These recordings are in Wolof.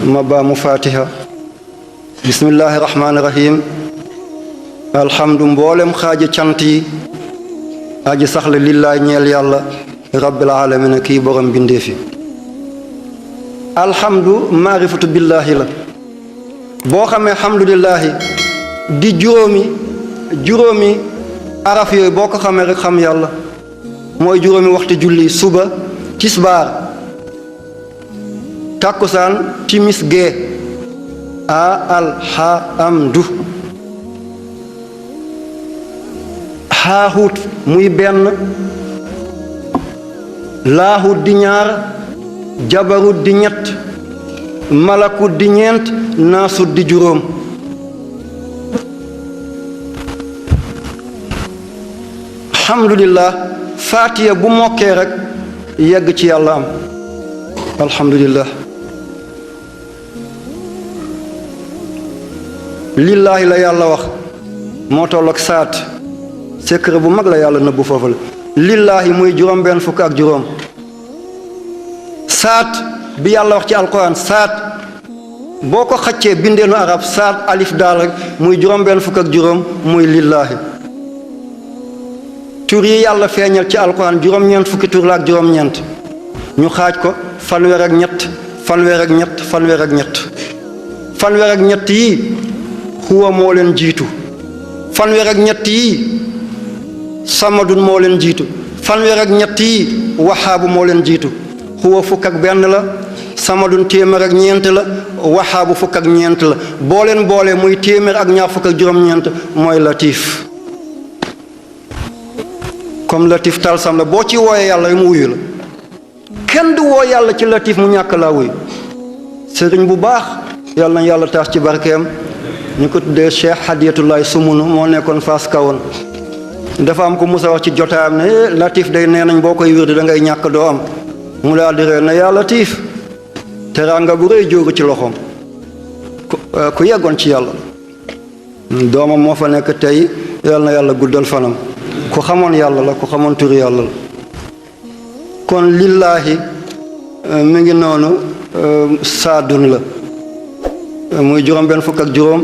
ma baamu fatiha bismillahi rahmaani rahim alhamdu mboolem xaaji cant yi aji saxle lillaay ñeel yàlla rabbil alamin kii borom bindee fi alhamdu maarifatu billaahi la boo xamee alhamdulillahi di juróomi araf yooyu boo ko xamee rek xam yàlla mooy juróomi waxtu julli suba tisbaar takkusaan timis gee alhamdu haahut muy benn laahut di ñaar jabarut di ñett malakut di ñeent naasut di juróom alhamdulillah faatiya bu mokkee rek yegg ci yàlla am alhamdulillah lillaahi la yàlla wax moo tollook saat secret bu mag la yàlla nëbbu foofu la lillaahi muy juróom benn fukk ak juróom saat bi yàlla wax ci alquran saat boo ko xaccee bindeenu arab saat alif daal rek muy juróom benn fukk ak juróom muy lillaahi tur yi yàlla feeñal ci alquran juróom-ñeent fukki tur la ak juróom-ñeent ñu xaaj ko fanweer ak ñett fanweer ak ñett yi huwa moo leen jiitu fanweer ak ñett yi samadun moo leen jiitu fanweer ak ñett yi waxaabu moo leen jiitu huwa fukk ak benn la samadun téeméer ak ñeent la waxaabu fukk ak ñeent la boo leen boole muy téeméer ak ñaar fukk ak juróom-ñeent mooy latif comme latif talsam la boo ci wooyee yàlla mu wuyu la kenn du woo yàlla ci latif mu ñàkk laa wuyu sëriñ bu baax yàlla na yàlla taas ci barkeem ñu ko tuddee Cheikh Hadiyatullahi Sumunu moo nekkoon Fass Kawoon dafa am ko musa wax ci jotaayam ne latif day nee nañ boo koy wirdi da ngay ñàkk doo am mu daal di ree na yaa latif teraanga bu rëy jóoru ci loxoom ku yeggoon ci yàlla doomam moo fa nekk tey yàlla na yàlla guddal fanam ku xamoon yàlla la ku xamoon turi yàlla la kon lillaahi mi ngi noonu saadun la muy juróom benn fukk ak juróom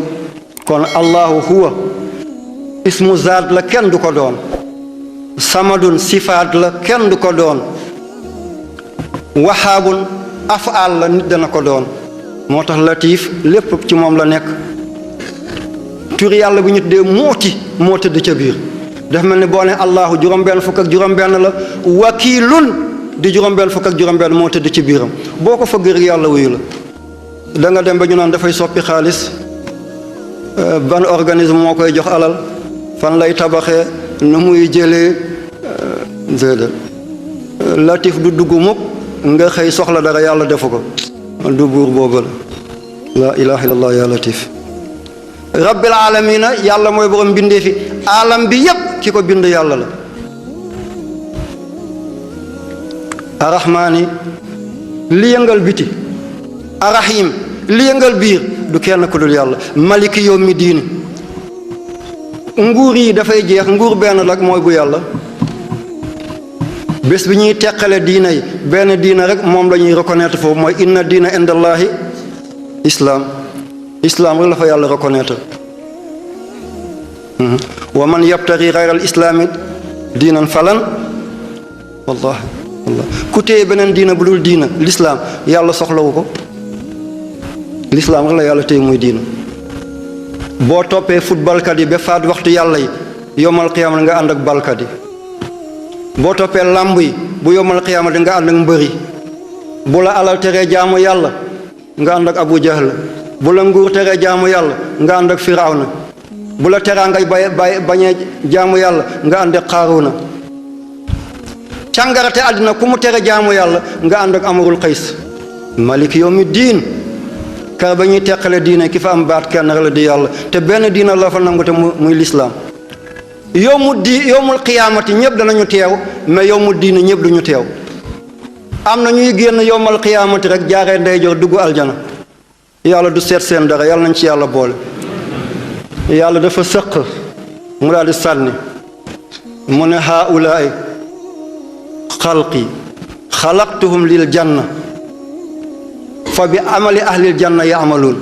kon allahu huwa ismu zaat la kenn du ko doon samadun sifaat la kenn du ko doon wahaabun afaal la nit dana ko doon moo tax latif lépp ci moom la nekk turi yàlla bu ñu tuddee mooti moo tëdd ca biir daf mel ni boo ne allahu juróom benn fukk ak juróom benn la wakiilun di juróom benn fukk ak juróom benn moo tëdd ci biiram boo ko fëgg rek yàlla wuyu la da nga dem ba ñu naan dafay soppi xaalis ban organisme moo koy jox alal fan lay tabaxee nu muy jëlee déedéet latif du dugg mukk nga xëy soxla dara yàlla defu ko du buur boobu la laa ilaha illallah ya latif rabbil alamina yàlla mooy borom bindee fi alam bi yépp ki ko bind yàlla la arrahmaani li yëngal biti arrahim li yëngal biir du kenn ku dul yàlla maliki yawmi diini nguur yi dafay jeex nguur benn rek mooy bu yàlla bés bi ñuy teqale diina yi benn diina rek moom la ñuy reconnaître foofu mooy inna diina indallahi islam rek la fa yàlla reconnaître wa man yabtaghi ghayra al islami diinan falan wallahi ku téye beneen diina bu dul diina l'islam yàlla soxlawu ko l'islam rek la yàlla téye muy diina boo toppee footballkat yi ba faat waxtu yàlla yi yomal qiyaama nga ànd ak balkat yi boo toppee làmb yi bu yomal qiyaama di nga ànd ak mbëri bu la alal teree jaamu yàlla nga ànd ak Abu Jahl bu la nguur teree jaamu yàlla nga ànd ak Firawna bu la teraa ngay bañee jaamu yàlla nga ànd ak Qaaruna càngarate àddina ku mu tere jaamu yàlla nga ànd ak Amrul Qays malik yawmi diin kar ba ñuy teqale diine ki fa am baat kenn rek la di yàlla te benn diina la fa nangu te muy lislaam yowmul qiyaamati ñëpp danañu teew mais yowmul diine ñëpp duñu teew am na ñuy génn yowmal qiyaamati rek jaaree ndeyjoor dugg aljana yàlla du seet seen dara yàlla nañ ci yàlla boole yàlla dafa sëq mu daal di sànni mu ne haulaay xalqi xalaqtuhum lil janna fa bi amali ahlil janna ya amaluun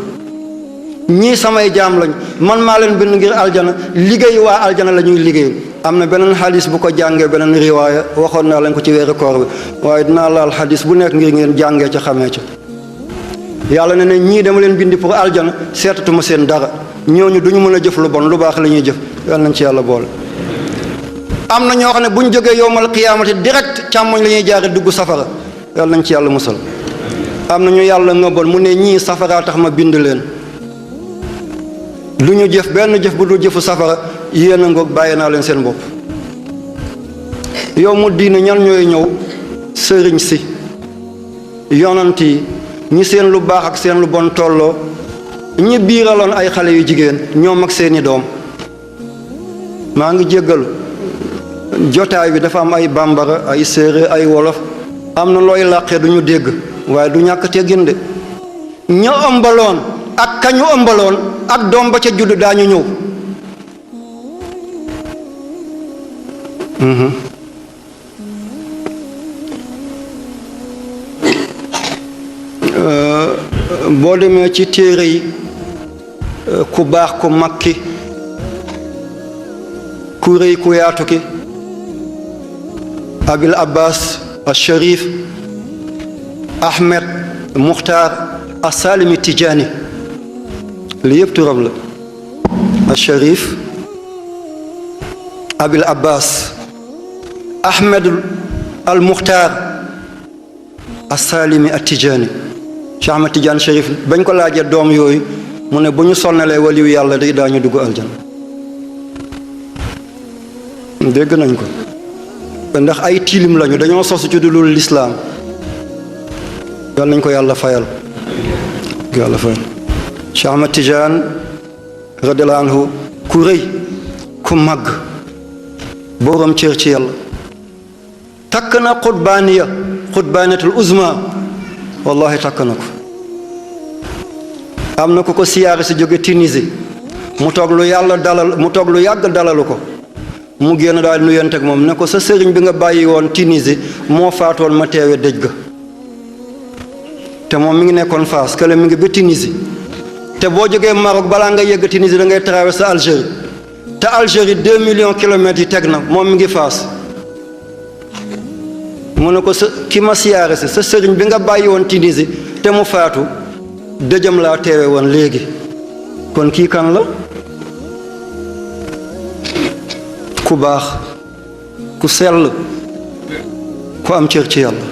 ñii samay jaam lañ man maa leen bind ngir aljana liggéey waa aljana la ñuy liggéey. am na beneen xadis bu ko jàngee beneen riwaaya waxoon naa leen ko ci weeru koor bi waaye dinaa laal xadis bu nekk ngir ngeen jàngee ca xamee ca yàlla ne ñii dama leen bindi pour aljana seetatuma seen dara ñooñu duñu mën a jëf lu bon lu baax la ñuy jëf yàlla nañ ci yàlla boole. am na ñoo xam ne bu ñu jógee yowmal qiyaamati direct càmmoñ la ñuy jaare dugg safara yàlla nañ ci yàlla musal. am na ñu yàlla ngëbal mu ne ñii safaraa tax ma bind leen lu ñu jëf benn jëf bu dul jëfu safara yéen a ngoog bàyyi naa leen seen bopp. yow mu diine ñan ñooy ñëw sëriñ si yonant yi ñi seen lu baax ak seen lu bon tolloo ñi biiraloon ay xale yu jigéen ñoom ak seeni doom. maa ngi jéggalu jotaay bi dafa am ay bambara ay séeréer ay wolof am na looy làqee du ñu dégg waaye du ñàkk teggin de ña ëmbaloon ak kañu ëmbaloon ak doom ba ca judd daañu ñëw. boo demee ci téere yi ku baax ku mag ki ku rëy ku yaatu ki abil abbas al sharif ahmed muxtaar asalimi tijaani li yëpp turam la al sharif abil abbas ahmed al muxtaar asalimi al tijaani Cheikh Ahmed Tidiane Chérif bañ ko laajee doom yooyu mu ne bu ñu sonnalee waliyu yàlla day daañu dugg aljana dégg nañ ko ndax ay tilim lañu dañoo sosu ci dulul lislaam yal nañ ko yàlla fayal Cheikh Ahmed Tidiane radiyallahu anhu ku rëy ku màgg boroom cër ci yàlla takk na xutbaaniyatul uzma wallahi takk na ko am na ko ko siyaare si jóge Tunisie mu toog lu yàgg dalalu ko mu génn daal nuyonteeg moom ne ko sa sëriñ bi nga bàyyi woon Tunisie moo faatoon ma teewe dëj ga te moom mi ngi nekkoon Fass kële mi ngi ba Tunisie te boo jógee Maroc balaa nga yegg Tunisie da ngay traversé Algérie te Algérie 2 millions kilomètres yi teg na moom mi ngi Fass mu ne ko ki ma siyaare si sa sëriñ bi nga bàyyi woon Tunisie te mu faatu dëjëm laa teewe woon léegi kon kii kan la ku baax ku sell ku am cër ci yàlla